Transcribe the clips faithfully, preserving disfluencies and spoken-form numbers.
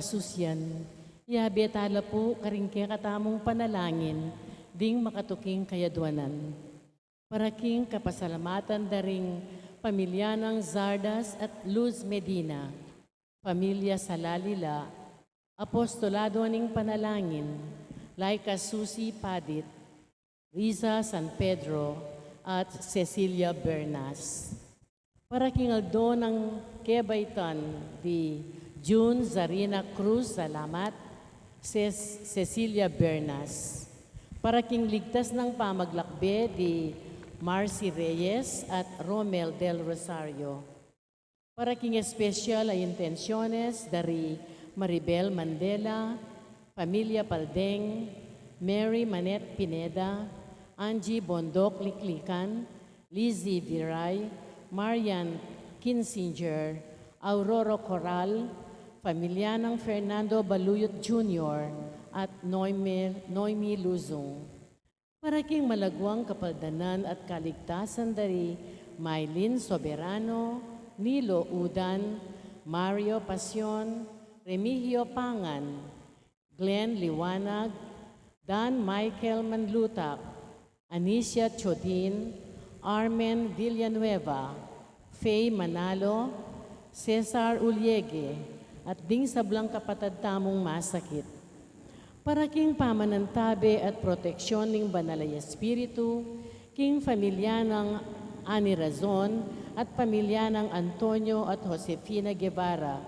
Susian, yabe tala pu karing kekatamung panalangin ding makatuking kayadwanan. Para king kapasalamatan da ring pamilya nang Zardas at Luz Medina, pamilya Salalila, Apostolado ning Panalangin, Laika Susi Padit, Riza San Pedro, at Cecilia Bernas. Para king aldo nang kebaitan di June Zarina Cruz Salamat, Ces-, Cecilia Bernas. Para king ligtas nang pamaglakbe di Marcy Reyes at Romel Del Rosario. Para king espesyal a intensyones da ri Maribel Mandela, pamilya Paldeng, Mary Manette Pineda, Angie Bondoc Liklikan, Lizzie Viray, Marian Kinsinger, Aurora Coral, pamilya nang Fernando Baluyot Junior at Noemi, Noemi Luzung. Para king malagwang kapaldanan at kaligtasan da ri Mylene Soberano, Nilo Udan, Mario Pasion, Remigio Pangan, Glenn Liwanag, Dan Michael Manlutak, Anicia Chodin, Armen Villanueva, Faye Manalo, Cesar Uliege, at ding sablang kapatad tamung masakit. Para king pamanantabe at proteksyon ning Banal a Espiritu, king pamilya nang Ani Razon at pamilya nang Antonio at Josefina Guevara,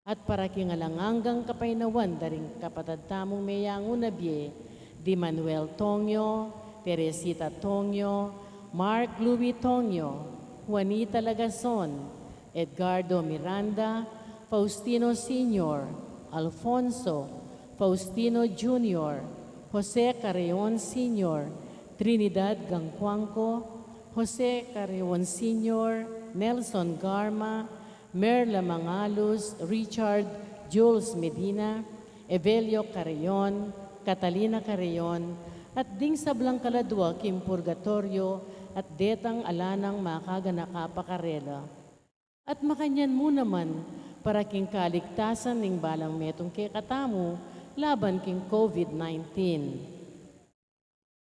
at para king alang anggang kapaynawan da ring kapatad tamung meyangu na bie, di Manuel Tongyo, Teresita Tongyo, Mark Louis Tongyo, Juanita Lagason, Edgardo Miranda, Faustino Senior, Alfonso, Faustino Junior, Jose Carreon Senior, Trinidad Gangcuangco, Jose Carreon Senior, Nelson Garma, Merla Mangalus, Richard Jules Medina, Evelio Carreon, Catalina Carreon, at ding sablang kaladwa king purgatoryo at detang ala nang makaganaka pa karela. At makanyan mu naman para king kaligtasan ning balang metung kekatamu laban king COVID nineteen.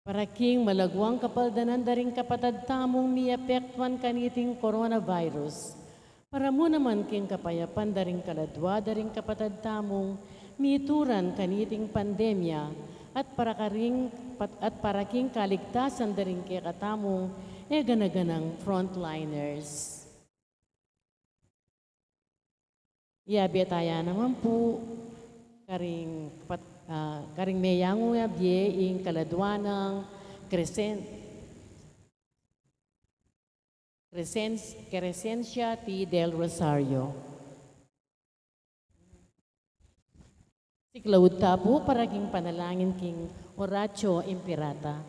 Para king malagwang kapaldanan da ring kapatad tamung miapektuan kaniting coronavirus. Para mu naman king kapayapan da ring kaladwa da ring kapatad tamung mituran kaniting pandemya at para karing, pat-, at para king kaligtasan da ring kekatamung e gana-ganang frontliners. Yabe taya naman pu karing pat-, ah, karing meyangu a bie ing kaladwa nang Crescen-, Crescens-, Crescencia T. Del Rosario. Siklaud ta pu para king panalangin king Oratio Imperata.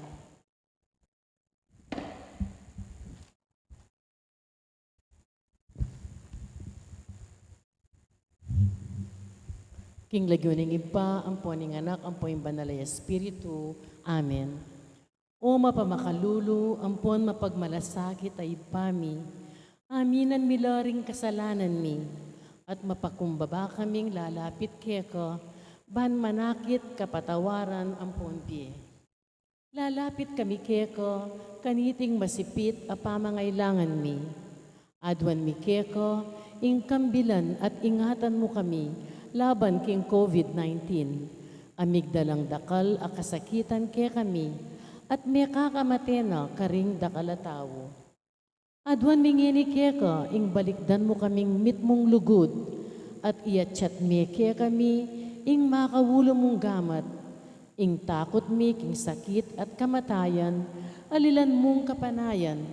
King lagyu ning Ibpa, ampon ning Anak, ampon ing Banal a Espiritu. Amen. O mapamakalulu, ampon mapagmalasakit a Ibpa mi, aminan mi la ring kasalanan mi, at mapakumbaba kaming lalapit keka, ban manakit kapatawaran ampon bie. Lalapit kami keka, kaniting masipit a pamangailangan mi. Aduan mi keka, ing kambilan at ingatan mu kami, laban king COVID nineteen. A migdalang dakal a kasakitan kekami, at mekakamate na karing dakal a tau. Aduan mi ngeni keka, ing balikdan mu kaming mitmung lugud, at iatsat me kekami, ing makaulu mung gamat, ing takut mi king sakit at kamatayan, alilan mung kapanayan.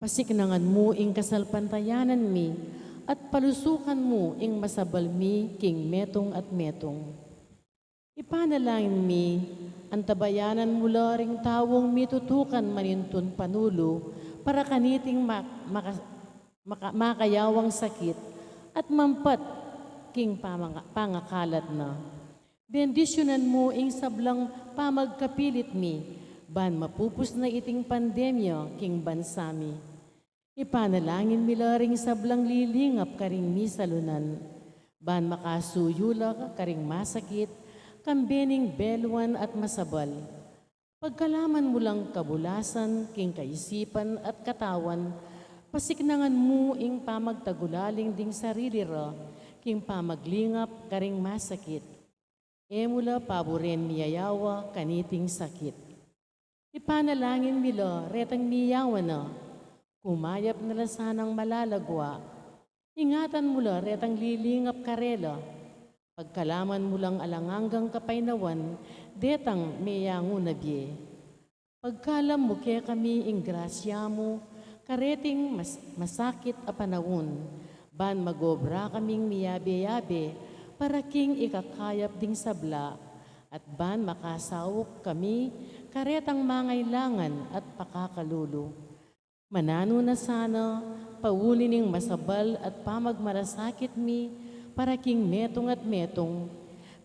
Pasiknangan mu ing kasalpantayanan mi, at palusukan mu ing masabal mi king metung at metung. Ipanalangin mi, antabayanan mu la ring taung mitutukan manintun panulu para kaniting ma-, maka-, maka-, makayawang sakit at mampat king pamanga-, pangakalat na. Bendisyunan mu ing sablang pamagkapilit mi, ban mapupus na iting pandemya king bansa mi. Ipanalangin mi la ring sablang lilingap karing misalunan. Ban makasuyu la karing masakit, kambe ning beluan at masabal. Pagkalaman mu lang kabulasan king kaisipan at katawan, pasiknangan mu ing pamagtagulaling ding sarili ra king pamaglingap karing masakit. E mu la paburen miyayawa kaniting sakit. Ipanalangin mi la retang miyawa na, kumayap na la sanang malalagwa. Ingatan mu la retang lilingap karela. Pagkalaman mu lang alang anggang kapaynawan detang meyangu na bie. Pagkalam mu kekami ing grasya mu kareting mas-, masakit a panaun, ban magobra kaming miyabe-yabe para king ikakayap ding sabla, at ban makasauk kami karetang mangailangan at pakakalulu. Mananu na sana, pauli ning masabal at pamagmalasakit mi, para king metung at metung,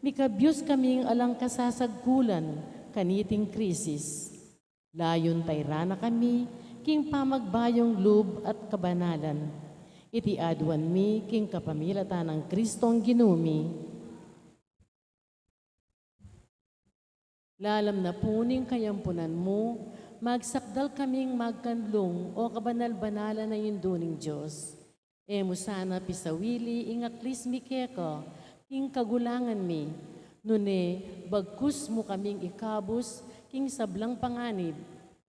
mikabyus kaming alang kasasagkulan kaniting krisis. Layun tayra na kami king pamagbayung lub at kabanalan. Iti aduan mi king kapamilatan nang Kristong Ginu mi. Lalam na pu ning kayampunan mu, magsakdal kaming magkanlung, o kabanal-banalan a Indu ning Dios. E mu sana pisawili ing aklis mi keka king kagulangan mi, nune bagkus mu kaming ikabus king sablang panganib,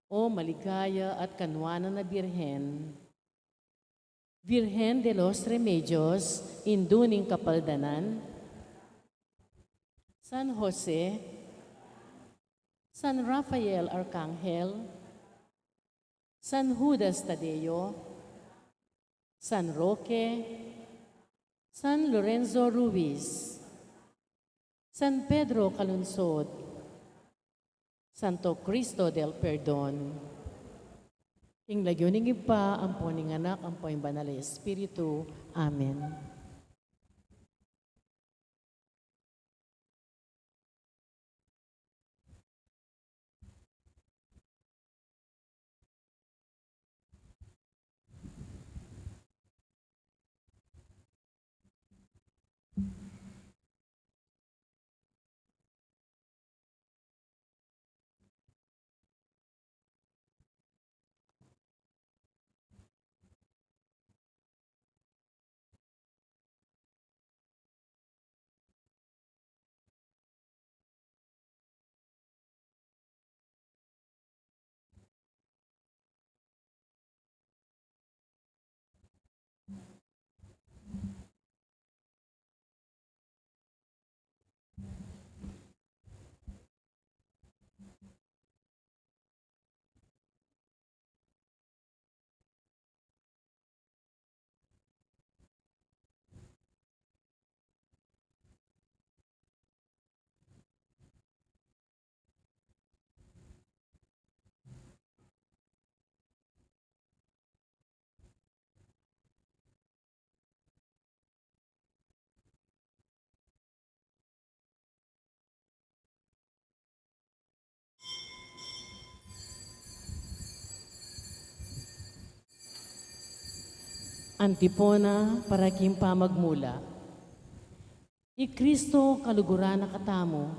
o maligaya at kanwanan a Birhen. Virgen de los Remedios, Indu ning Kapaldanan, San Jose, San Rafael Arcangel, San Judas Tadeo, San Roque, San Lorenzo Ruiz, San Pedro Calungsod, Santo Cristo del Perdon. King lagyu ning Ibpa, ampo ning Anak, ampo ning Banal a Espiritu. Amen. Antipona para king pamagmula. I Kristo kaluguran na katamu,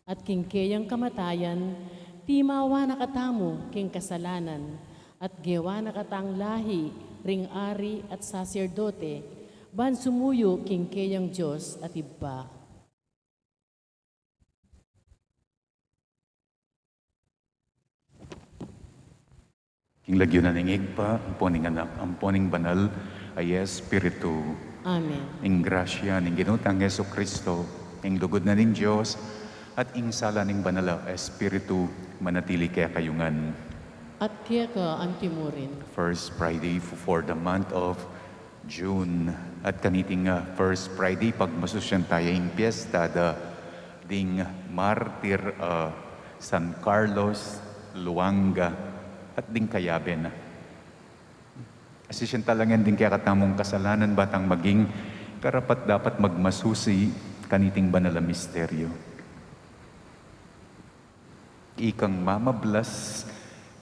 at king keyang kamatayan, timawa na katamu king kasalanan, at gewa na katang lahi ring ari at saserdote, ban sumuyu king keyang Dios at Ibpa. King lagyu na ning Ibpa, ampo ning Anak, ampo ning Banal a Espiritu. Amen. Ing grasya ning Ginu tang Jesucristo, ing lugud na ning Dios, at ing sala ning Banal a Espiritu, manatili kekayu ngan. At keka antimurin. First Friday f-, for the month of June. At kaniting, ah, First Friday, pagmasusyan taya ing piesta da ding martir, ah, San Carlos Luanga at ding kayabe na. Asisian tala ngan ding kekatamung kasalanan, ba tang maging karapat-dapat magmasusi kaniting banal a misteryo. Ikang mamablas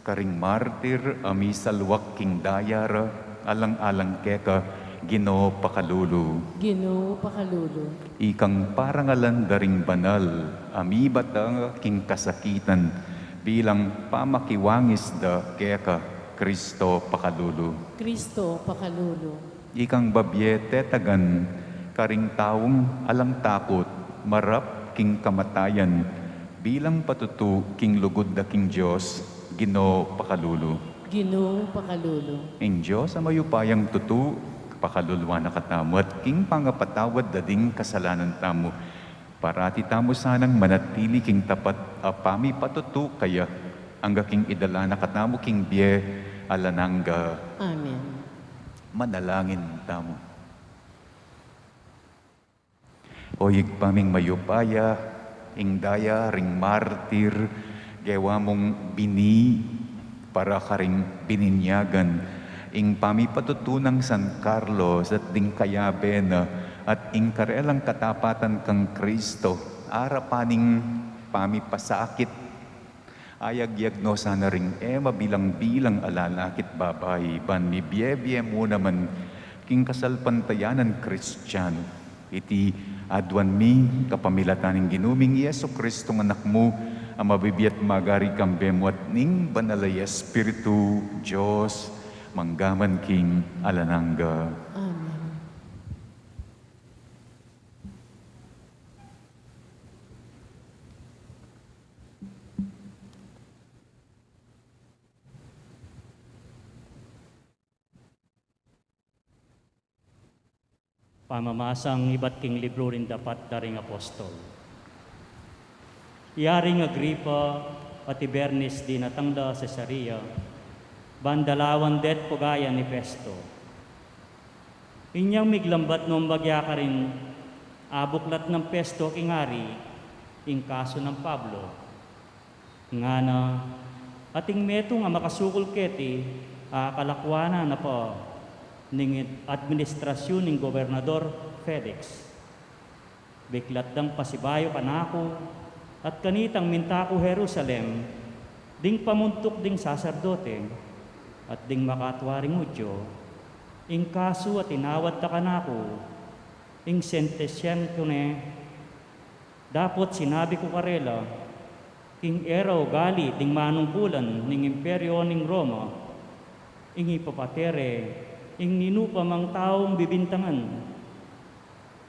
karing martir a misalwak king daya ra, alang-alang keka, Ginu, pakalulu. Ginu, pakalulu. Ikang parangalan da ring banal a mibata king kasakitan, bilang pamakiwangis da keka, Kristo, pakalulu. Kristo, pakalulu. Ikang babie tetagan karing taung alang takut, marap king kamatayan, bilang patutu king lugud da king Dios, Ginu, pakalulu. Ginu, pakalulu. Ing Dios a mayupayang tutu, pakaluluan na katamu at king pangapatawad da ding kasalanan tamu, parati tamu sanang manatili king tapat a pamipatutu kaya, angga king idala na katamu king bie alang angga. Amen. Manalangin tamu. O Ibpa ming mayupaya, ing daya ring martir, gewa mung bini para karing bininyagan, ing pamipatutu nang San Carlos at ding kayabe na, at ing karelang katapatan kang Kristo, arapan ning pamipasakit, ayagyag no sana ring e mabilang-bilang a lalakit babai, ban mibie-bie mu naman king kasalpantayanan Kristiano. Iti aduan mi kapamilatan ning Ginu ming Jesu Kristong Anak mu, a mabibie at magari kambe mu at ning Banal a Espiritu, Dios, manggaman king alang angga. Amen. Pamamasang ibat king libru ring Dapat da ring Apostol. I Aring Agripa at i Bernice dinatang da Cesarea, ban dalawan de at pugayan i Festo. Inyang miglambat nung bagya karin, abuklat nang Festo king ari ing kasu nang Pablo. Ngana, ating metung a makasukul keti, a kalakuanan na pa ning administrasyun ning Gobernador Felix. Biklat dang pasibayu kanaku, at kanitang minta ku Jerusalem, ding pamuntuk ding saserdote, at ding makatua ring Judio, ing kasu a tinawad da kanaku, ing sentensyaku ne, dapot sinabi ku karela, king e ra ugali ding manungkulan ning Imperyo ning Roma, ing ipapate re ing ninu pa mang taung bibintangan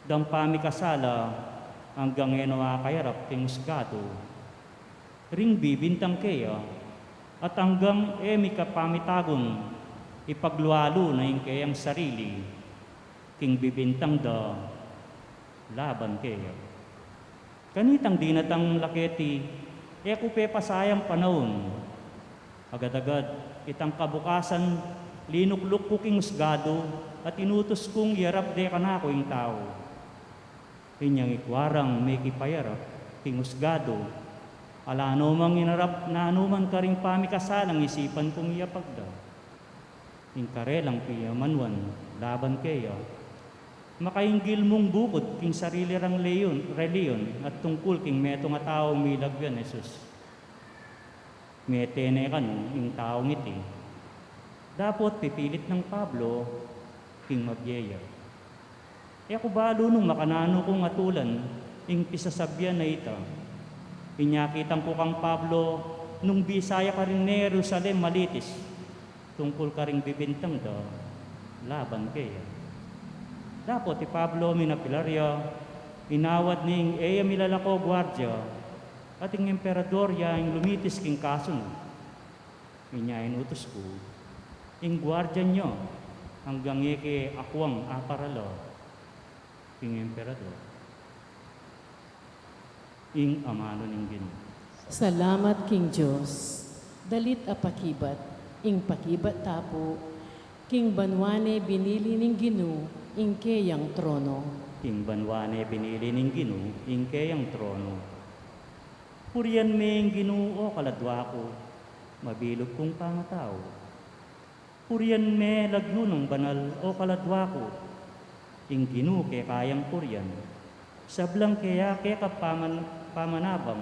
dang pamikasala, anggang e no akayarap king usgadu ring bibintang keya, at anggang e mi kapamitagun, ipaglualu na ing keyang sarili king bibintang da laban keya. Kanitang dinatang la keti, e ku pepasayang panaun. Agad-agad, itang kabukasan, linukluk ku king usgadu, at inutus kung iyarap de kanaku ing tau. Inyang ikua rang mekipayarap king usgadu, ala no mang inarap nanu man karing pamikasalang isipan kung iyapag da. Ing karelang piyamanuan laban keya, makainggil mung bukud king sarili rang leyon, reliyon at tungkul king metung a tau milagyan Jesus. Mete ne kanu ing taung iti, dapot pipilit nang Pablo king mabie ya. E ku balu nung makananu kung atulan ing pisasabyan a ita. Inya kitang ku kang Pablo nung bisa ya karin ne Jerusalem malitis tungkul karing bibintang da laban keya. Dapot i Pablo minapilar ya, inawad ne ing e ya milalako guardia, at ing emperador ya ing lumitis king kasu na. Inya inutus ku ing guardia nya anggang e ke akuang aparala king emperador. Ing amanu ning Ginu. Salamat king Dios. Dalit a pakibat, ing pakibat ta pu, king banua ne binili ning Ginu ing keyang trono. King banua ne binili ning Ginu ing keyang trono. Purian me ing Ginu, o kaladua ku, mabilug kung pangatau. Purian me lagyu nang banal, o kaladua ku, ing Ginu keka yang purian. Sablang keya keka paman-, pamanabang,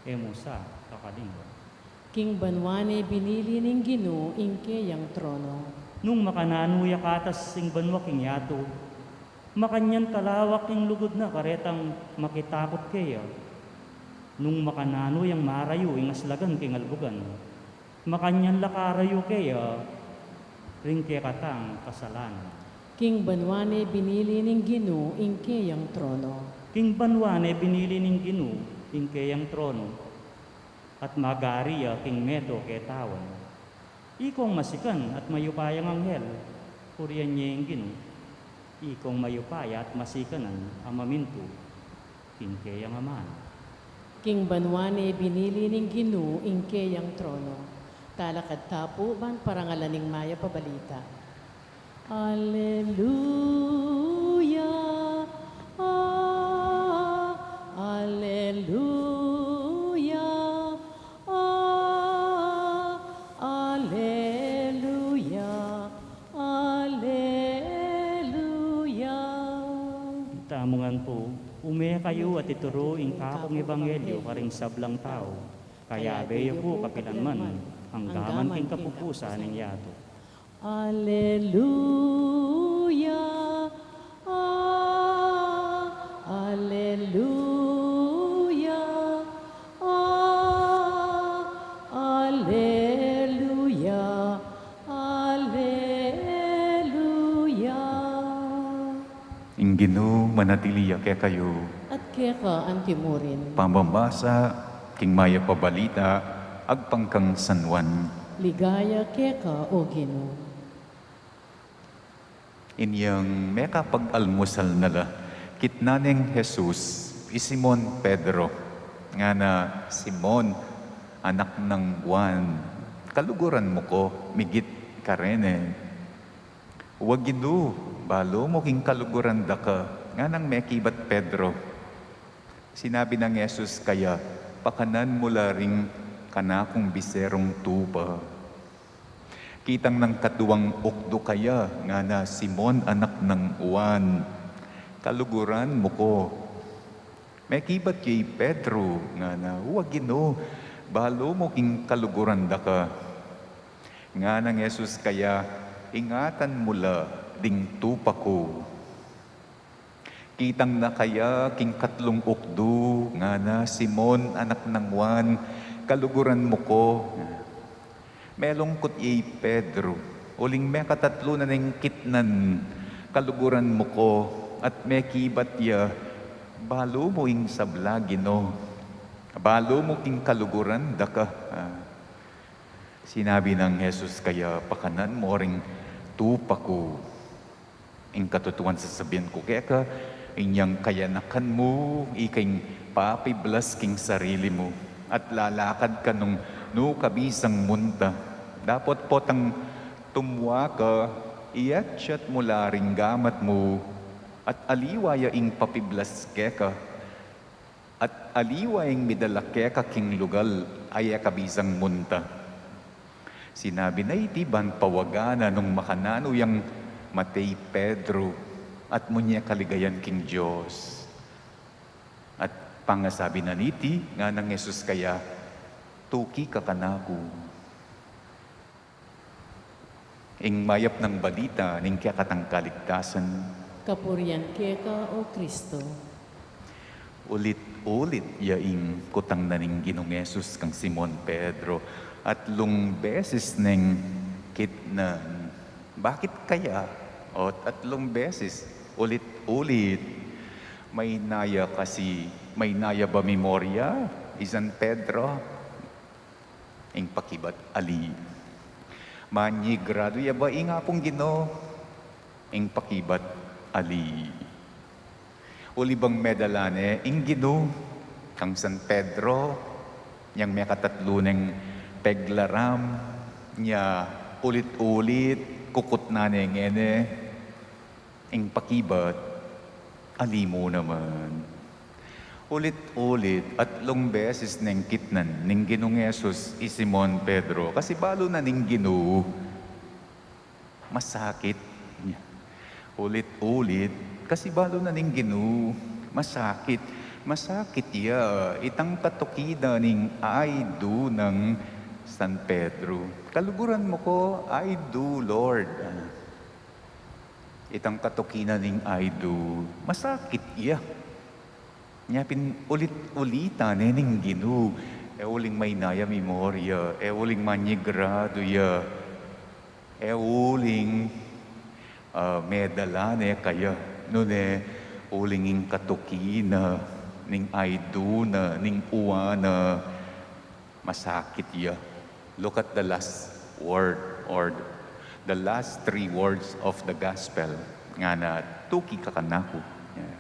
e mu sa kakalingwan. King banua ne binili ning Ginu ing keyang trono. Nung makananu ya katas ing banua king yatu, makanyan kalawak ing lugud na karetang makitakut keya. Nung makananu yang marayu ing aslagan king albugan, makanyan la karayu keya ring kekatang kasalanan. King banua ne binili ning Ginu ing keyang trono. King banua ne binili ning Ginu ing keyang trono, at magari ya king meto ketawan. Ikong masikan at mayupayang anghel, purian ye ing Ginu. Ikong mayupaya at masikanan a mamintu king keyang amanan. King banua ne binili ning Ginu ing keyang trono. Talakad ta pu ban parangalan ing mayap a balita. Aleluya, ah, aleluya, ah, aleluya, aleluya. Tamu ngan pu, ume kayu at ituru ing kakung ebanghelyu karing sablang tau. Kayabe yu pu kapilanman, anggaman king kapupusan ning yatu. Aleluya, ah, aleluya, ah, aleluya, aleluya. Ing Ginu manatili ya kekayu. At keka antimurin. Pamamasa king mayap a balita agpang kang San Juan. Ligaya keka, O Ginu. Inyang mekapag-almusal na la, kitnan neng Jesus i Simon Pedro, ngana, Simon, anak nang Juan, kaluguran mu ku migit kareni? Wa Ginu, balu mu king kaluguran da ka, nganang mekibat Pedro. Sinabi nang Jesus kaya, pakanan mu la ring kanakung biserung tupa. Kitang nang katuang ukdu kaya, ngana, Simon, anak nang Juan, kaluguran mu ku? Mekibat ya i Pedro, ngana, wa Ginu, balu mu king kaluguran da ka. Nganang Jesus kaya, ingatan mu la ding tupa ku. Kitang na kaya king katlung ukdu, ngana, Simon, anak nang Juan, kaluguran mu ku? Melungkut ya i Pedro, uling mekatatlu na neng kitnan, kaluguran mu ku, at mekibat ya, balu mu ing sabla, Ginu, balu mu king kaluguran da ka. Ah. Sinabi nang Jesus kaya, pakanan mu ring tupa ku. Ing katutuan sasabian ku keka, inyang kayanakan mu, ika ing papiblas king sarili mu, at lalakad ka nung nu ka bisang munta. Dapot potang tumua ka, iatyat mu la ring gamat mu, at aliwa ya ing papiblas keka. At aliwa ing midala keka king lugal a e ka bisang munta. Sinabi na iti ban pawagan na nung makananu yang mate i Pedro at munye kaligayan king Dios. At pangasabi na niti, nganang Jesus kaya, tuki ka kanaku. Ing mayap nang balita ning kekatang kaligtasan. Kapurian keka, O Kristo. Ulit-ulit ya ing kutang na ning Ginung Jesus kang Simon Pedro, atlung beses neng kitnan. Bakit kaya? O, atlung beses, ulit-ulit. Maynaya kasi, maynaya ba memorya i San Pedro? Ing pakibat, ali. Manyigradu ya ba ing Apung Ginu? Ing pakibat, ali. Uli bang medala ne ing Ginu kang San Pedro, yang mekatatlu neng peglaram, nya ulit-ulit kukutnan ne ngeni? Ing pakibat, ali mu naman. Ulit-ulit, atlung beses neng kitnan ning Ginung Jesus i Simon Pedro, kasi balu na ning Ginu, masakit. Ulit-ulit, kasi balu na ning Ginu, masakit. Masakit ya, itang katukidan ning aydu nang San Pedro, kaluguran mu ko, I do, Lord. Ah, itang katuki na ning I do, masakit ya. Nya pin ulit-ulitan ne ning Ginu, e uling maynaya memorya, e uling manyigrado ya, e uling, ah, medala ne kaya, nune uling ing katuki na, ning I do na, ning uwa na, masakit ya. Look at the last word or the last three words of the gospel. Ngana, tuki ka kanaku. Yeah.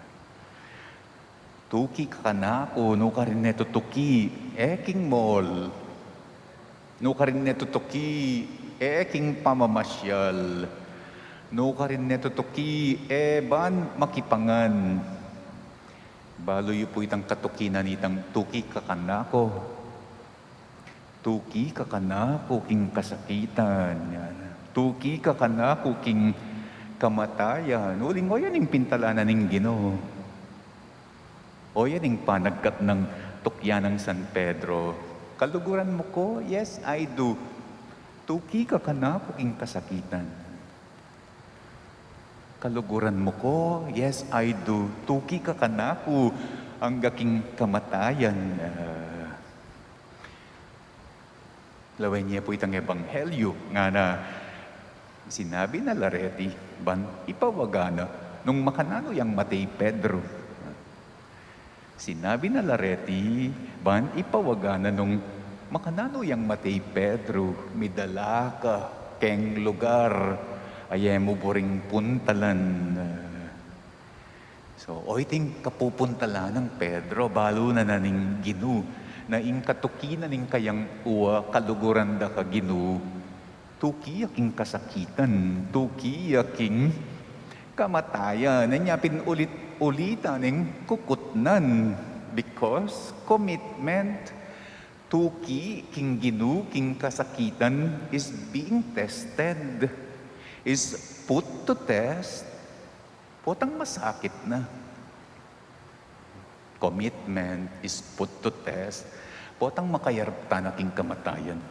Tuki ka kanaku, nukarin ne tutuki, e king mall. Nukarin ne tutuki, e king pamamasyal. Nukarin ne tutuki, e ban makipangan. Balu yu pu itang katuki na nitang tuki ka kanaku. Tuki ka kanaku king kasakitan, yan. Tuki ka kanaku king kamatayan. Uling o yan ing pintalanan ning Ginu. O yan ing panagkat nang tukyan nang San Pedro. Kaluguran mu ko? Yes, I do. Tuki ka kanaku king kasakitan. Kaluguran mu ko? Yes, I do. Tuki ka kanaku angga king kamatayan. Ah, lawen ye pu itang ebanghelyo, ngana, sinabi na la reti ban ipawaga na nung makananu yang mate i Pedro. Sinabi na la reti ban ipawaga na nung makananu yang mate i Pedro, midala ka keng lugar a e mu buring puntalan. So, o iting kapupuntalan nang Pedro, balu na na ning Ginu, na ing katuki na ning kayang uwa, kaluguran da ka Ginu, tuki ya king kasakitan, tuki ya king kamatayan. Nya pin ulit-ulitan neng kukutnan, because commitment, tuki king Ginu king kasakitan is being tested, is put to test. Potang masakit na. Commitment is put to test. Potang makayarap tana king kamatayan.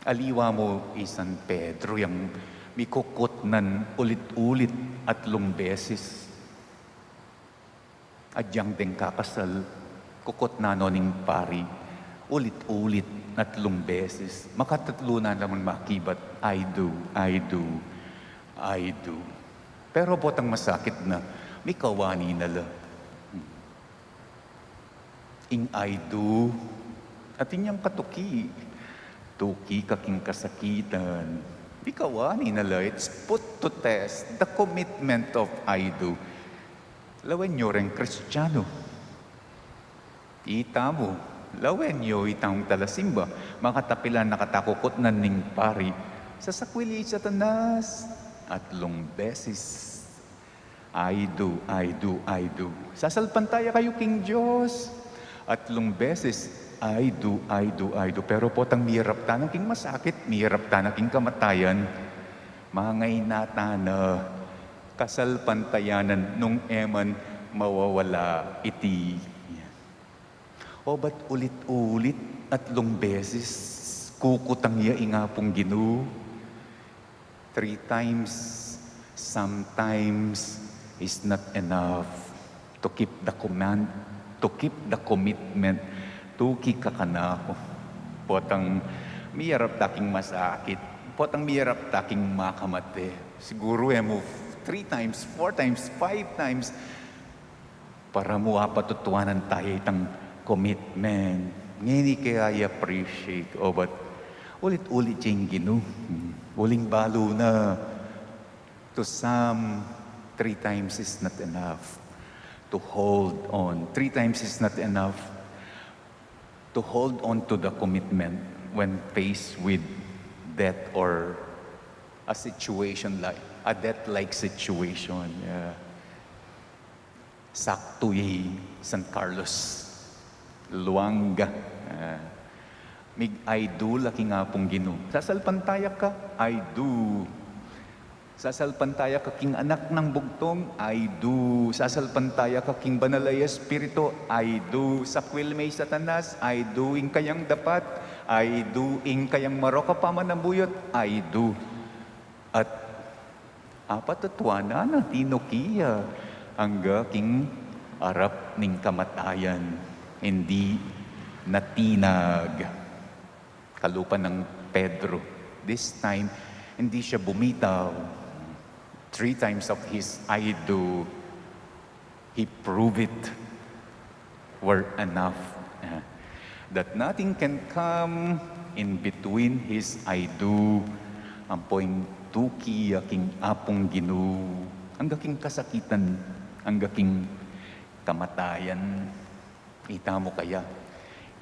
Aliwa mu i San Pedro yang mikukutnan ulit-ulit atlung beses. Agyang deng kakasal, kukutnan no ning pari ulit-ulit atlung beses. Makatatlu na naman makibat, "I do, I do, I do." Pero potang masakit na, mikawani na la. Ing "I do," atin yang katuki. Tuki ka king kasakitan. Mikawani na la, it's put to test the commitment of "I do." Lawen yu reng Kristianu. Itamu, lawen yu itang talasimba, makatapilan na kata kukutnan ning pari, sasakwil ya i Satanas atlung beses. "I do, I do, I do." Sasalpantaya kayu king Dios. Atlung beses, "I do, I do, I do." Pero potang miyarap tana king masakit, miyarap tana king kamatayan, mangainat tana kasalpantayanan nung e man mawawala iti. O ba't ulit-ulit, atlung beses, kukutang ya ing Apung Ginu? Three times, sometimes, is not enough to keep the command, to keep the commitment. Tuki ka kanaku. Potang miyarap ta king masakit. Potang miyarap ta king makamate. Siguru e mu three times, four times, five times, para mu apatutuanan taya itang commitment. Ngeni ke I appreciate, o ba't ulit-ulit ya ing Ginu. Hmm. Uling balu na, to some, three times is not enough to hold on. Three times is not enough to hold on to the commitment when faced with death or a situation like, a death-like situation. Yeah. Saktu ya i San Carlos Luanga. Ah, mig-I do la king Apung Ginu. Sasalpantaya ka, "I do." Sasalpantaya ka king Anak nang Bugtung, I do. Sasalpantaya ka king Banal a Espiritu, I do. Sakwil me i Satanas, I do. Ing kayang dapat, I do. Ing kayang marok a pamanamuyut, I do. At apatutuanan na tinuki ya angga king arap ning kamatayan, indi natinag. Kalupa nang Pedro. This time, hindi siya bumitaw. Three times of his "I do," he proved it were enough. Eh, that nothing can come in between his "I do." Ampo ing tuki ya king Apung Ginu, angga king kasakitan, angga king kamatayan. Ita mu kaya,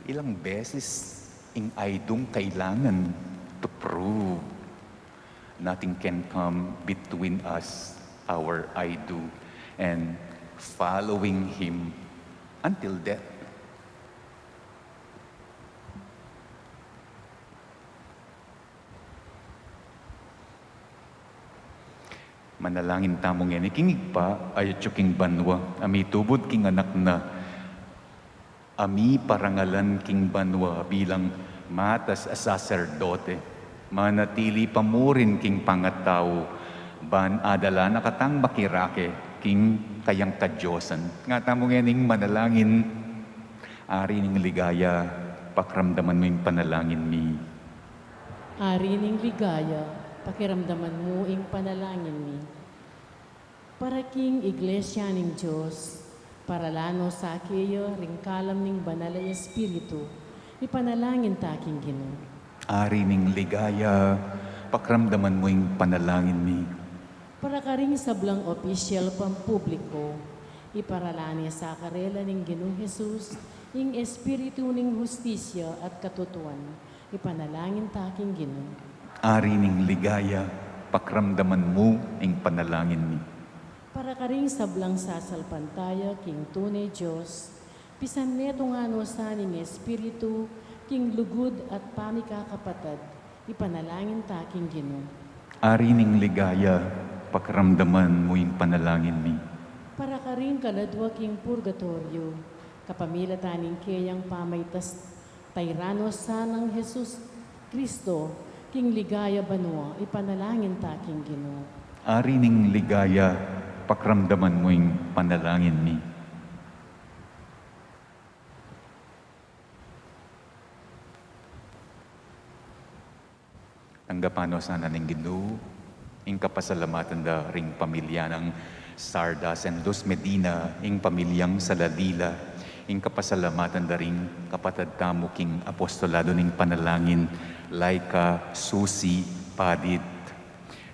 ilang beses ing "I do" kailangan to prove. Nothing can come between us, our "I do," and following Him until death. Manalangin tamu ngeni king Ibpa a atyu king banua, a mitubud king Anak na, a miparangalan king banua bilang matas a saserdote, manatili pa murin king pangatau, ban adala na katang makirake king kayang kadiosan. Nga tamu ngening manalangin. Ari ning ligaya, pakiramdaman mu ing panalangin mi. Ari ning ligaya, pakiramdaman mu ing panalangin mi. Para king Iglesia ning Dios, paralan no sa keya ring kalam ning Banal a Espiritu, ipanalangin ta king Ginu. Ari ning ligaya, pakiramdaman mu ing panalangin mi. Para karing sablang opisyal pampubliko, iparalan ne sa karela ning Ginu Jesus, ing espiritu ning hustisya at katutuan, ipanalangin ta king Ginu. Ari ning ligaya, pakiramdaman mu ing panalangin mi. Para karing sablang sasalpantaya king tune Dios, pisan netung ano sa ning espiritu king lugud at pamikakapatad, ipanalangin ta king Ginu. Ari ning ligaya, pakiramdaman mu ing panalangin mi. Para karing kaladua king purgatoryo, kapamilatan ning keyang pamaitas, tayran no sa nang Jesus Cristo king ligaya banua, ipanalangin ta king Ginu. Ari ning ligaya, pakiramdaman mu ing panalangin mi. Tanggapan no sana ning Ginu ing kapasalamatan da ring pamilya nang Sardas and Luz Medina, ing pamilyang Salalila, ing kapasalamatan da ring kapatad tamu king apostolado ning panalangin, Laika Susi Padit,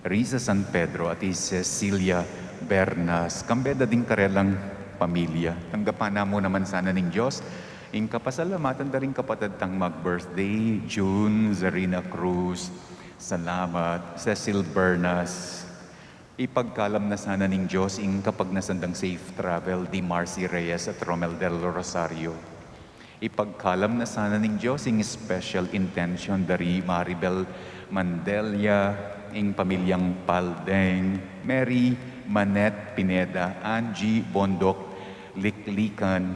Risa San Pedro, at i Cecilia Bernas, kambe da ding karelang pamilya. Tanggapan na mu naman sana ning Dios ing kapasalamatan da ring kapatad tang mag-birthday, June Zarina Cruz, salamat, Cecil Bernas. Ipagkalam na sana ning Dios ing kapagnasan dang safe travel di Marcy Reyes at Romel Del Rosario. Ipagkalam na sana ning Dios ing special intention da ri Maribel Mandelia, ing pamilyang Paldeng, Mary Manette Pineda, Angie Bondoc Liklikan,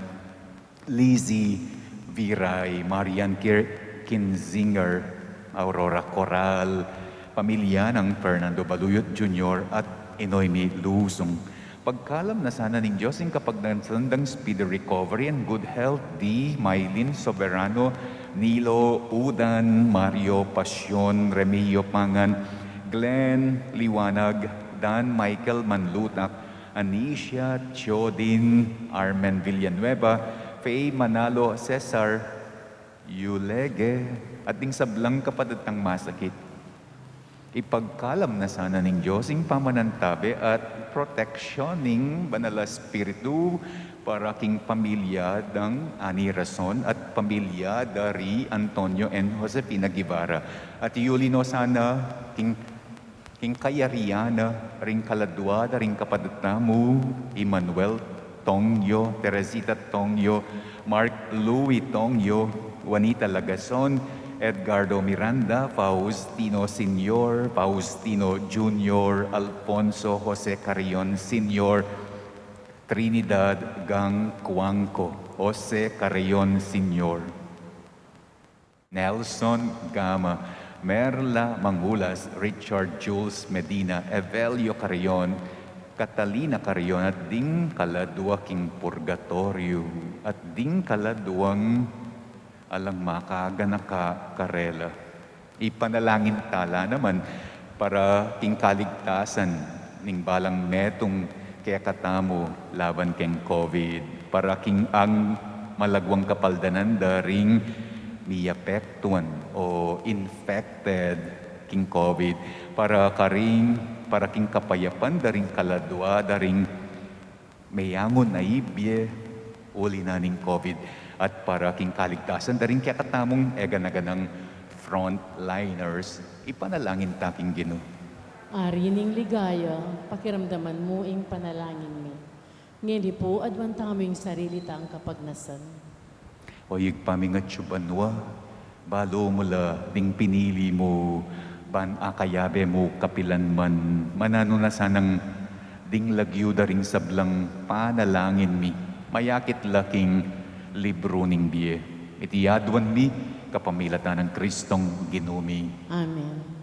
Lizzie Viray, Marian Kir-, Kinzinger, Aurora Coral, pamilya nang Fernando Baluyot Junior at Inoy Mi Lusung. Pagkalam na sana ning Dios ing kapagnasan dang speedy recovery and good health di Mylene Soberano, Nilo Udan, Mario Pasion, Remigio Pangan, Glenn Liwanag, Dan Michael Manlutak, Anicia Chodin, Armen Villanueva, Faye Manalo, Cesar Yulege, at ding sablang kapatad tang masakit. Ipagkalam na sana ning Dios ing pamanantabe at proteksyon ning Banal a Espiritu para king pamilya dang Ani Rason at pamilya da ri Antonio and Josefina Guevara. At iyuli no sana king, king kayarian na ring kaladua da ring kapatad tamu, Emmanuel Tongyo, Teresita Tongyo, Mark Louis Tongyo, Juanita Lagason, Edgardo Miranda, Faustino Senior, Faustino Junior, Alfonso Jose Carrion Senior, Trinidad Gang Cuanco, Jose Carrion Senior, Nelson Gama, Merla Mangulas, Richard Jules Medina, Evelio Carrion, Catalina Carrion, at ding kaladua king purgatoryo, at ding kaladuang alang makaganaka karela. Ipanalangin tala naman para king kaligtasan ning balang metung kekatamu laban keng COVID, para king ang malagwang kapaldanan da ring miapektuan o infected king COVID, para karing, para king kapayapan da ring kaladua da ring meyangun a ibie uli na ning COVID, at para king kaligtasan da ring kekatamung eganaganang frontliners, ipanalangin ta king Ginu. Ari ning ligaya, pakiramdaman mu ing panalangin mi. Ngeni pu, aduan tamu ing sarili tang kapagnasan. O Ibpa ming atsu banua, balu mu la ding pinili mu, ban akayabe mu kapilan man, mananu na sanang ding lagyu da ring sablang panalangin mi, mayakit la king libru ning bie. Iti aduan mi kapamilatan nang Kristong Ginu mi. Amen.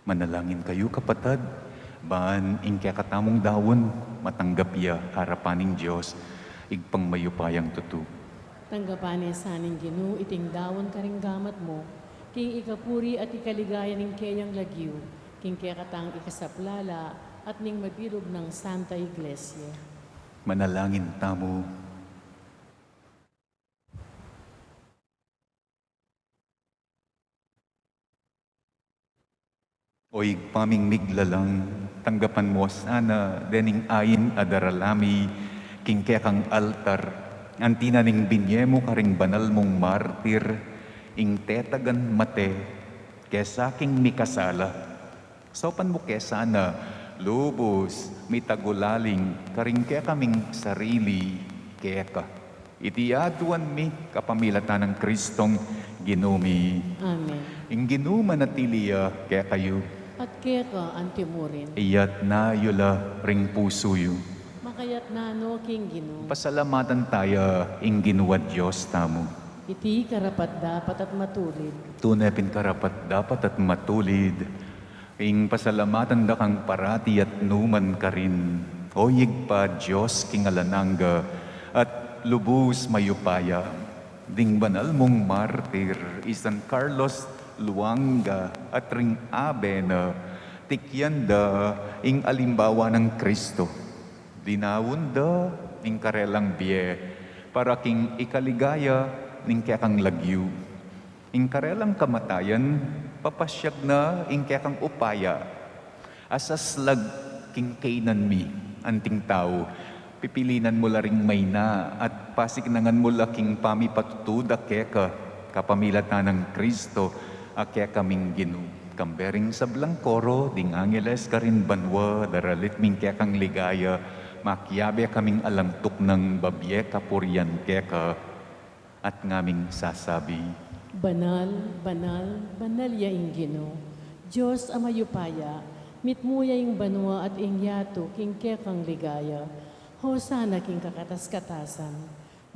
Manalangin kayu, kapatad, ban ing kekatamung daun matanggap ya arapan ning Dios, Ibpang mayupayang tutu. Tanggapan ne sa ning Ginu iting daun karing gamat mu, king ikapuri at ikaligaya ning keyang lagyu, king kekatang ikasaplala at ning mabilug nang Santa Iglesia. Manalangin tamu. O Ibpa ming miglalang, tanggapan mu sana dening ain a darala mi king kekang altar, anti na ning binye mu karing banal mung martir ing tetagan mate kesa king mikasala. Saupan mu ke sana lubus, mitagulaling, karing kekaming sarili keka. Iti aduan mi kapamilatan nang Kristong Ginu mi. Amen. Ing Ginu manatili ya kekayu. At keka antimurin. Iyatas yu la ring pusu yu. Makayatas no king Ginu. Pasalamatan taya ing Ginu a Dios tamu. Iti karapat-dapat at matulid. Tune pin karapat-dapat at matulid. Ing pasalamatan da kang parati at nukarin man, O Ibpa, Dios king alang angga, at lubus mayupaya. Ding banal mung martir, i San Carlos Luanga, at ring abe na, tikyan da ing alimbawa nang Kristo. Dinaun da ing karelang bie para king ikaligaya ning kekang lagyu. Ing karelang kamatayan, papasyag na ing kekang upaya. Asaslag king kaynan mi, anting tau, pipilinan mu la ring mayna at pasiknangan mu la king pamipatutu da keka, kapamilatan nang Kristo a kekaming Ginu. Kambe ring sablang koro ding angeles karin banua, daralit mi ing kekang ligaya, makiabe kaming alang tuknang babie kapurian keka, at ngaming sasabi, Banal, banal, banal ya ing Ginu, Dios a mayupaya, mitmu ya ing banua at ing yatu king kekang ligaya. Hosana king kakatas-katasan.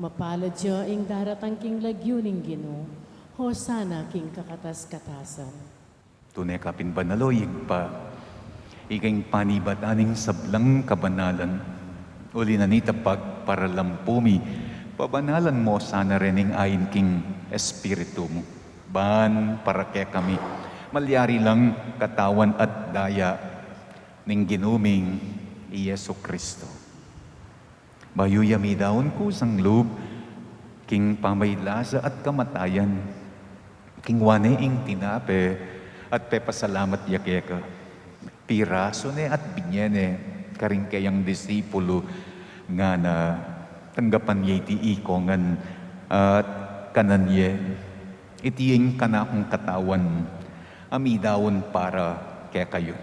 Mapalad ya ing daratang king lagyu ning Ginu. Hosana king kakatas-katasan. Tune ka pin banal, o Ibpa. Ika ing panibatan ning sablang kabanalan. Uli na nita pagparalampu mi, pabanalan mu sana reng ain king Espiritu mu. Ban para kekami, malyari lang katawan at daya ning Ginu ming i Jesu Kristo. Bayu ya midaun kusang lub king pamaylasa at kamatayan, kinua ne ing tinape at pepasalamat ya keka. Pirasu ne at binie ne karing keyang disipulu, ngana, tanggapan ye iti ikongan at kanan ye. Iti ing kanakung katawan a midaun para kekayu.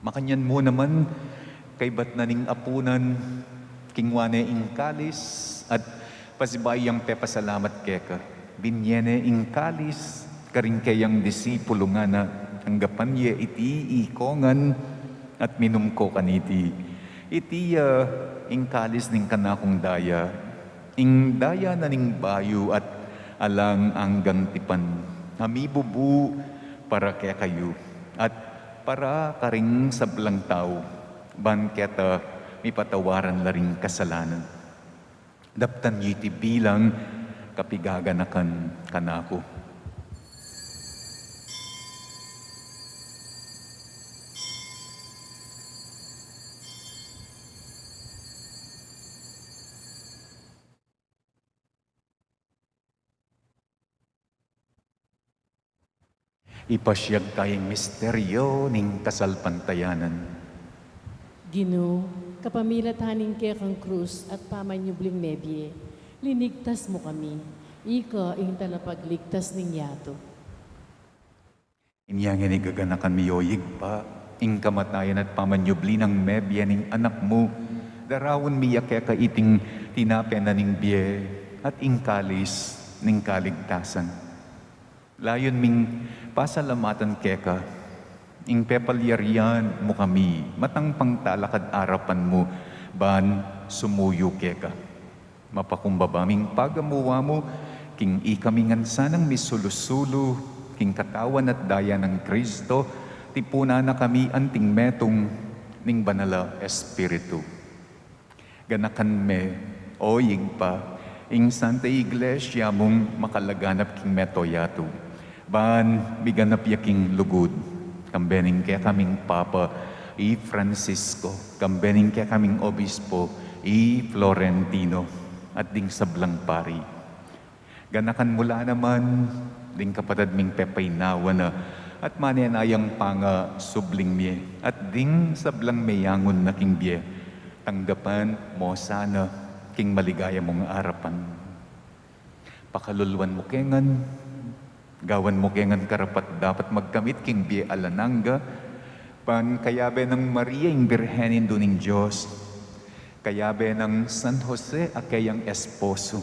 Makanyan mu naman, kaybat na ning apunan, kinua ne ing kalis, at pasibayu yang pepasalamat keka. Binie ne ing kalis karing keyang disipulu, ngana, tanggapan ye iti ikongan at minum ko kaniti. Iti ya ing kalis ning kanakung daya, ing daya na ning bayu at alang anggang tipan, a mibubu para kekayu at para karing sablang tau, ban keta mipatawaran la ring kasalanan. Daptan yu iti bilang kapigaganakan kanaku. Ipasiag taya ing misteryo ning kasalpantayanan. Ginu, kapamilatan ning kekang krus at pamanyubling mebie, linigtas mu kami. Ika ing talapagligtas ning yatu. Inya ngeni gaganakan mi, o Ibpa, ing kamatayan at pamanyubli nang mebie ning Anak mu, daraun mi ya keka iting tinape na ning bie at ing kalis ning kaligtasan. Layun ming pasalamatan keka ing pepalyarian mu kami, matang pangtalakad arapan mu, ban sumuyu keka. Mapakumbaba ming pagamuan mu, king ikami ngan sanang misulu-sulu king katawan at daya nang Kristo, tipunan na kami anting metung ning Banal a Espiritu. Ganakan me, o Ibpa, ing Santa Iglesia mung makalaganap king mabilug a yatu, ban miganap ya king lugud, kambe ning kekaming Papa, i Francisco, kambe ning kekaming Obispo, i Florentino, at ding sablang pari. Ganakan mu la naman ding kapatad ming pepaynawan na, at manenayang pangasubling mie, at ding sablang meyangun na king bie, tanggapan mo sana king maligaya mung arapan. Pakaluluan mu ke ngan, gawan mu ke ngan karapat-dapat magkamit king bie alang angga, ban kayabe nang Maria ing Birhen Indu ning Dios, kayabe nang San Jose a keyang esposo,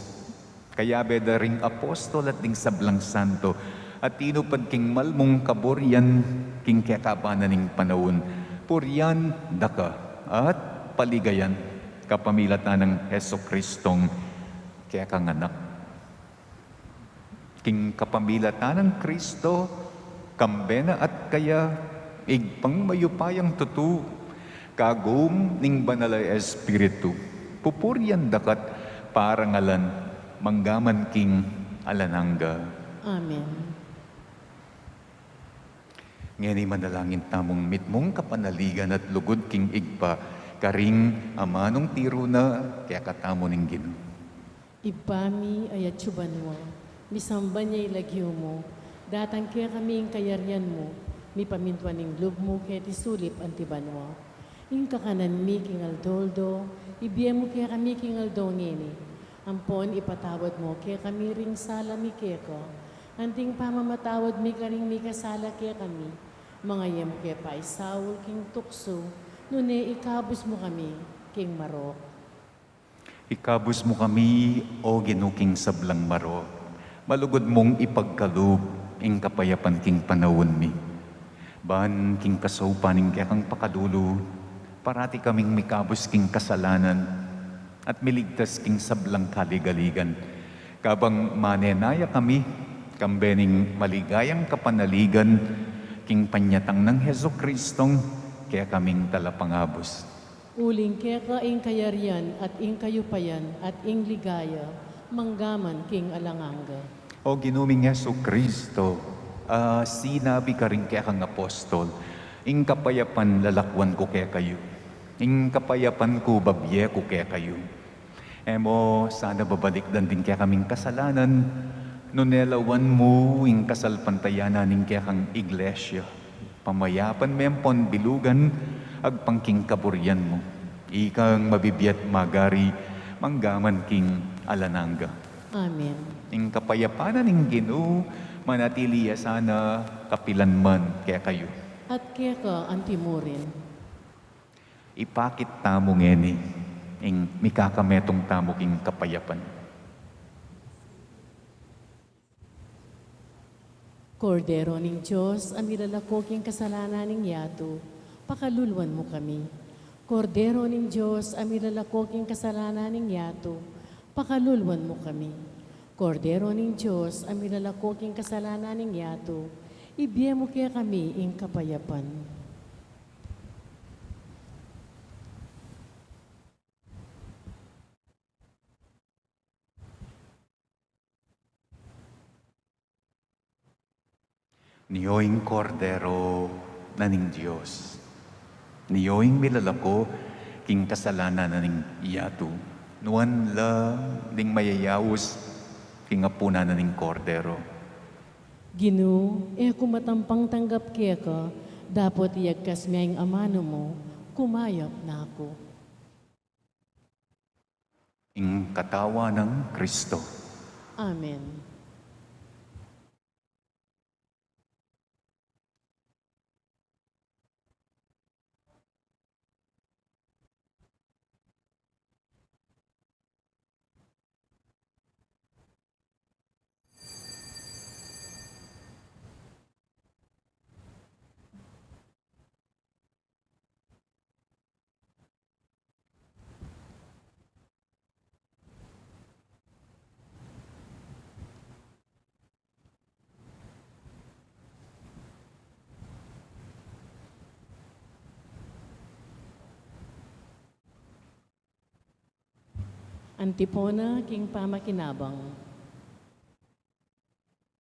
kayabe da ring apostol at ding sablang santo, at tinupad king mal mung kaburian king kekaban na ning panaun, purian da ka at paligayan kapamilatan nang Jesucristong kekang Anak. King kapamilatan nang Kristo, kambe na at kaya, Ibpang mayupayang tutu, kagum ning Banal a Espiritu, pupurian da ka't parangalan, manggaman king alang angga. Amen. Ngeni manalangin tamung mitmung kapanaligan at lugud king Ibpa, karing amanung tiru na kekatamu ning Ginu. Ibpa mi, a atsu ka banua, misamban ya ing lagyu mu, datang kekami ing kayarian mu, mipamintuan ing lub mu keti sulip anti banua. Ing kakanan mi king aldo-aldo, ibie mu kekami king aldo ngeni. Ampon ipatawad mu kekami ring sala mi keka, anting pamamatawad mi karing mikasala kekami. Manga e mu ke paisaul king tuksu, nune ikabus mu kami king marok. Ikabus mu kami, O Ginu, king sablang marok. Malugud mung ipagkalub ing kapayapan king panaun mi. Ban king kasaupan ning kekang pakalulu, parati kaming mikabus king kasalanan at miligtas king sablang kaligaligan. Kabang manenaya kami, kambe ning maligayang kapanaligan king panyatang nang Jesucristong kekaming Talapangabus. Uling keka ing kayarian at ing kayupayan at ing ligaya, manggaman king alang angga. O Ginu ming Jesucristo, a sinabi karing kekang apostol, ing kapayapan lalakwan ku kekayu, ing kapayapan ku babie ku kekayu. E mu sana babalikdan ding kekaming kasalanan, nune lawan mu ing kasalpantayanan ning kekang Iglesia. Pamayapan me ampon bilugan, agpang king kaburian mu. Ikang mabibie at magari, manggaman king alang angga. Amen. Ing kapayapan na ning Ginu, manatili ya sana kapilan man kekayu. At keka anti murin. Ipakit tamu ngeni ing mikakametung tamu king kapayapan. Kordero ning Dios, a milalako king kasalanan ning yatu, pakaluluan mu kami. Kordero ning Dios, a milalako king kasalanan ning yatu, pakaluluan mu kami. Kordero ning Dios, a milalako king kasalanan ning yatu, ibie mu kekami ing kapayapan. Nio ing Kordero na ning Dios. Nio ing milalako king kasalanan na ning yatu. Nuan la ding mayayaus king apunan na ning Kordero. Ginu, e ku matampang tanggap keka, dapot iyagkas mu ya ing amanu mu, kumayap na ku. Ing katawan nang Kristo. Amen. Antipona king pamakinabang.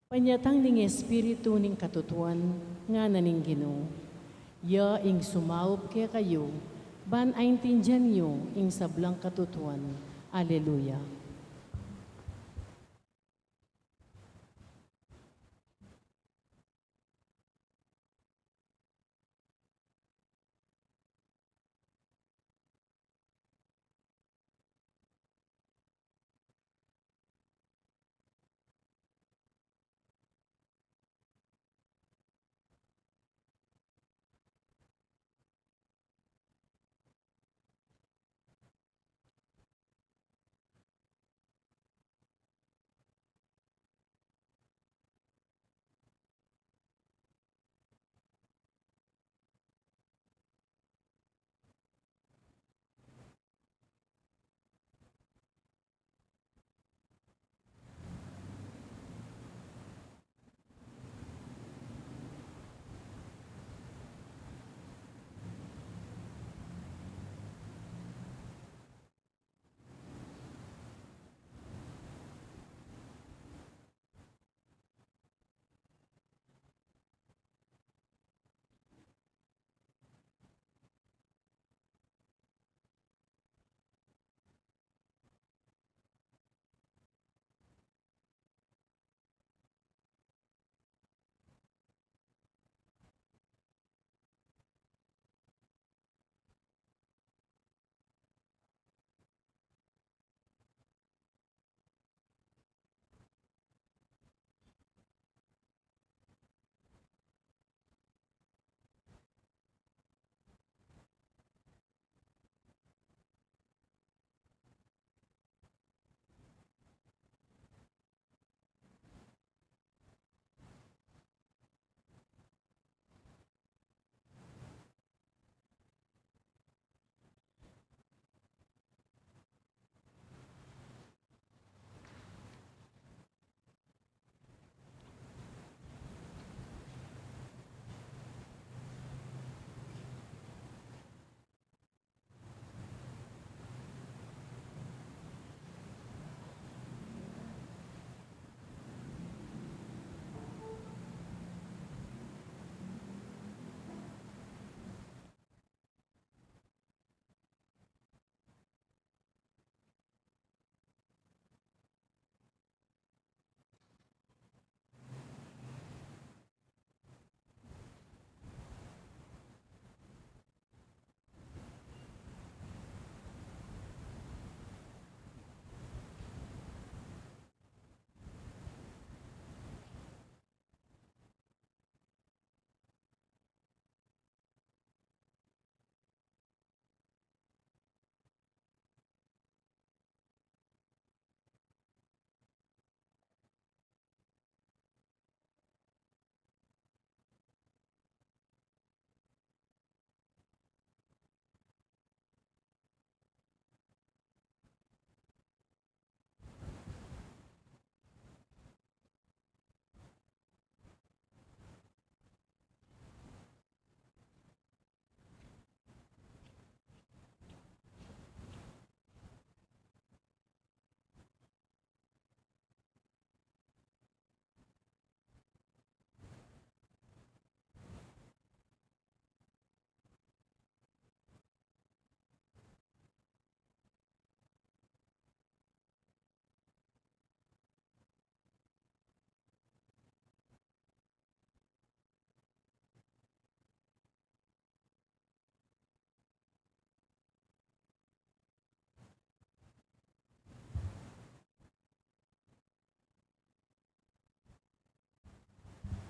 Panyatang ning Espiritu ning katutuan, ngana ning Ginu. Ya ing sumaup kekayu, ban aintindian yu ing sablang katutuan. Aleluya.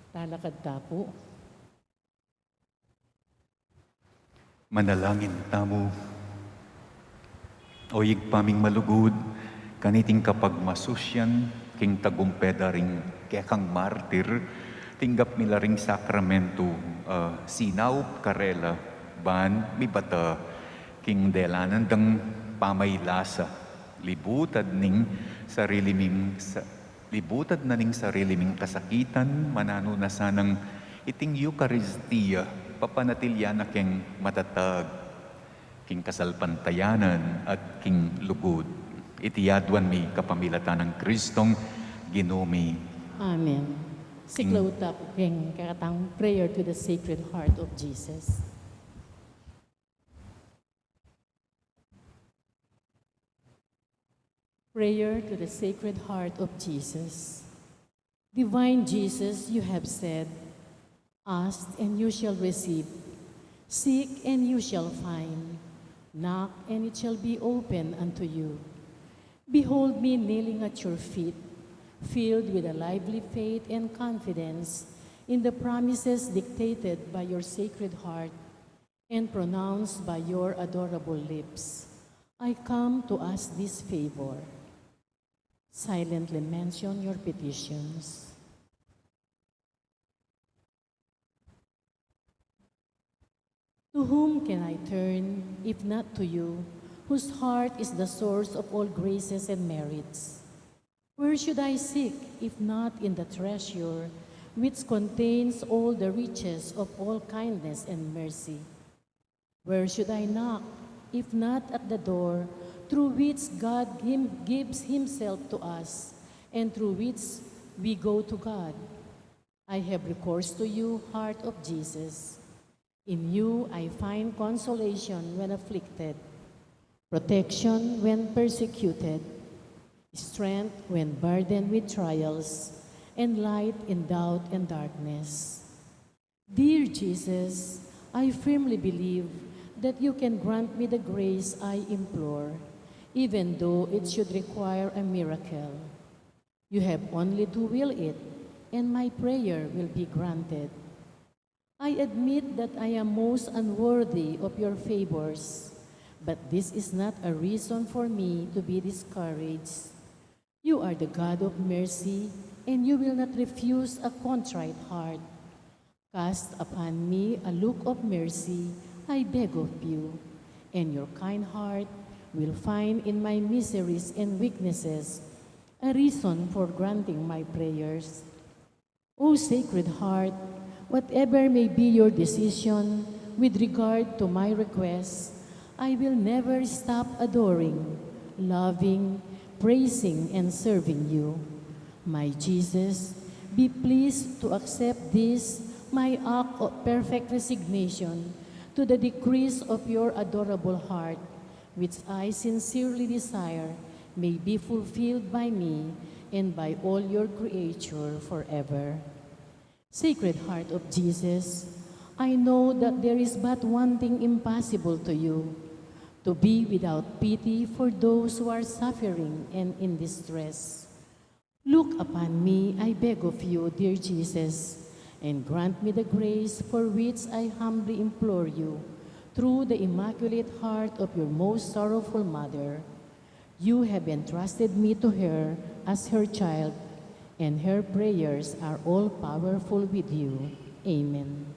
Talakad ta pu. Manalangin tamu. O Ibpa ming malugud, kaniting kapagmasusyan king tagumpe da ring kekang martir, tinggap mi la ring sakramentu, ah, sinaup karela, ban mibata king delanan dang pamailasa, libutad ning sarili ming sa-, libutad na ning sarili ming kasakitan, mananu na sanang iting Eukaristia, papanatilian na keng matatag, king kasalpantayanan at king lugud. Iti aduan mi kapamilatan nang Kristong Ginu mi. Amen. Siklaud ta pu keng karatang prayer to the Sacred Heart of Jesus. Prayer to the Sacred Heart of Jesus. Divine Jesus, you have said, "Ask and you shall receive, seek and you shall find, knock and it shall be open unto you." Behold me kneeling at your feet, filled with a lively faith and confidence in the promises dictated by your Sacred Heart and pronounced by your adorable lips. I come to ask this favor. Silently mention your petitions. To whom can I turn, if not to you, whose heart is the source of all graces and merits? Where should I seek, if not in the treasure which contains all the riches of all kindness and mercy? Where should I knock, if not at the door through which God him-, gives himself to us, and through which we go to God? I have recourse to you, Heart of Jesus. In you I find consolation when afflicted, protection when persecuted, strength when burdened with trials, and light in doubt and darkness. Dear Jesus, I firmly believe that you can grant me the grace I implore, even though it should require a miracle. You have only to will it, and my prayer will be granted. I admit that I am most unworthy of your favors, but this is not a reason for me to be discouraged. You are the God of mercy, and you will not refuse a contrite heart. Cast upon me a look of mercy, I beg of you, and your kind heart will find in my miseries and weaknesses a reason for granting my prayers. O Sacred Heart, whatever may be your decision with regard to my requests, I will never stop adoring, loving, praising, and serving you. My Jesus, be pleased to accept this, my act of perfect resignation to the decrees of your adorable heart, which I sincerely desire may be fulfilled by me and by all your creature forever. Sacred Heart of Jesus, I know that there is but one thing impossible to you, to be without pity for those who are suffering and in distress. Look upon me, I beg of you, dear Jesus, and grant me the grace for which I humbly implore you through the Immaculate Heart of your most sorrowful Mother. You have entrusted me to her as her child, and her prayers are all powerful with you. Amen.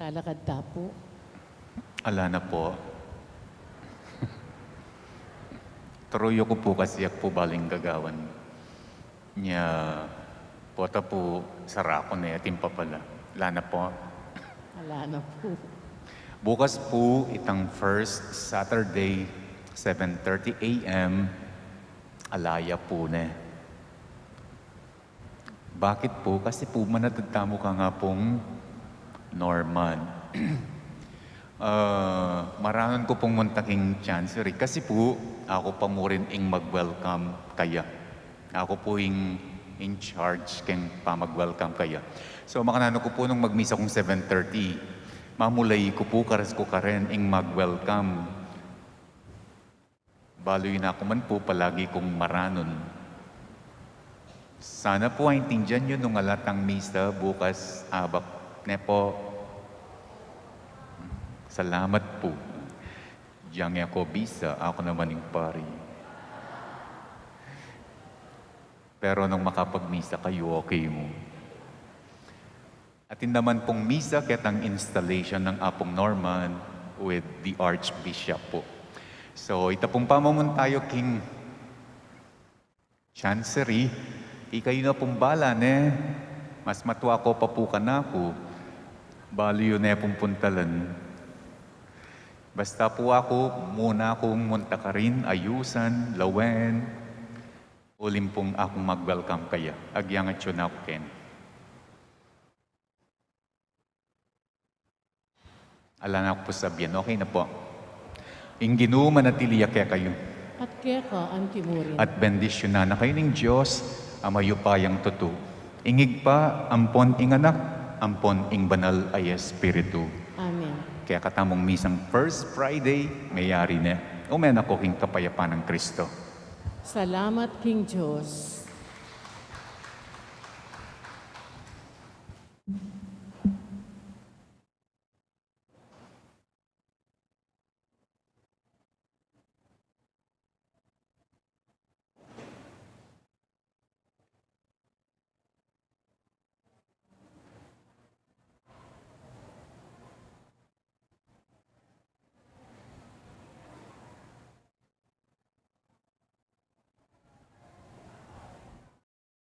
Talakad ta pu. Ala na pu. Turuyu ku pu kasi ak pu baling gagawan. Nya, pota pu saraku ne atin pa pala. Ala na pu. Ala na pu. Bukas pu, itang first Saturday, seven thirty a.m., ala ya pu ne. Bakit pu? Kasi pu, manatad tamu kang Apung Norman. Ah, maranan ku pung munta king Chancery. Kasi pu, aku pa murin ing mag-welcome kaya. Aku pu ing in charge keng pamag-welcome kaya. So, makananu ku pu nung magmisa kung seven thirty, mamulay ku pu, karas ku karin ing mag-welcome. Balu yu na ku man pu, palagi kung maranun. Sana pu aintindian yu nung ala tang misa bukas abak ne pu. Salamat pu. Diang ya ku bisa, aku naman ing pari. Pero nung makapagmisa kayu, okay mu. Atin naman pung misa ketang installation nang Apung Norman with the Archbishop pu. So, ita pung pamamunta yu king Chancery, ikayu na pung bala ne, mas matua ku pa pu kanaku, balu yu ne pung puntalan. Basta pu aku, muna kung munta karin, ayusan, lawen, uling pung akung mag-welcome kaya. Agyangat yu na ku keni. Ala na ku pu sabian, okay na pu. Ing Ginu manatili ya kekayu. At keka anti murin. At bendisyunan na kayu ning Dios, a mayupayang tutu. Ing Ibpa, ampon ing Anak, ampon ing Banal a Espiritu. Amen. Kekatamung misang First Friday, meyari ne. Ume na ku king kapayapan nang Kristo. Salamat king Dios.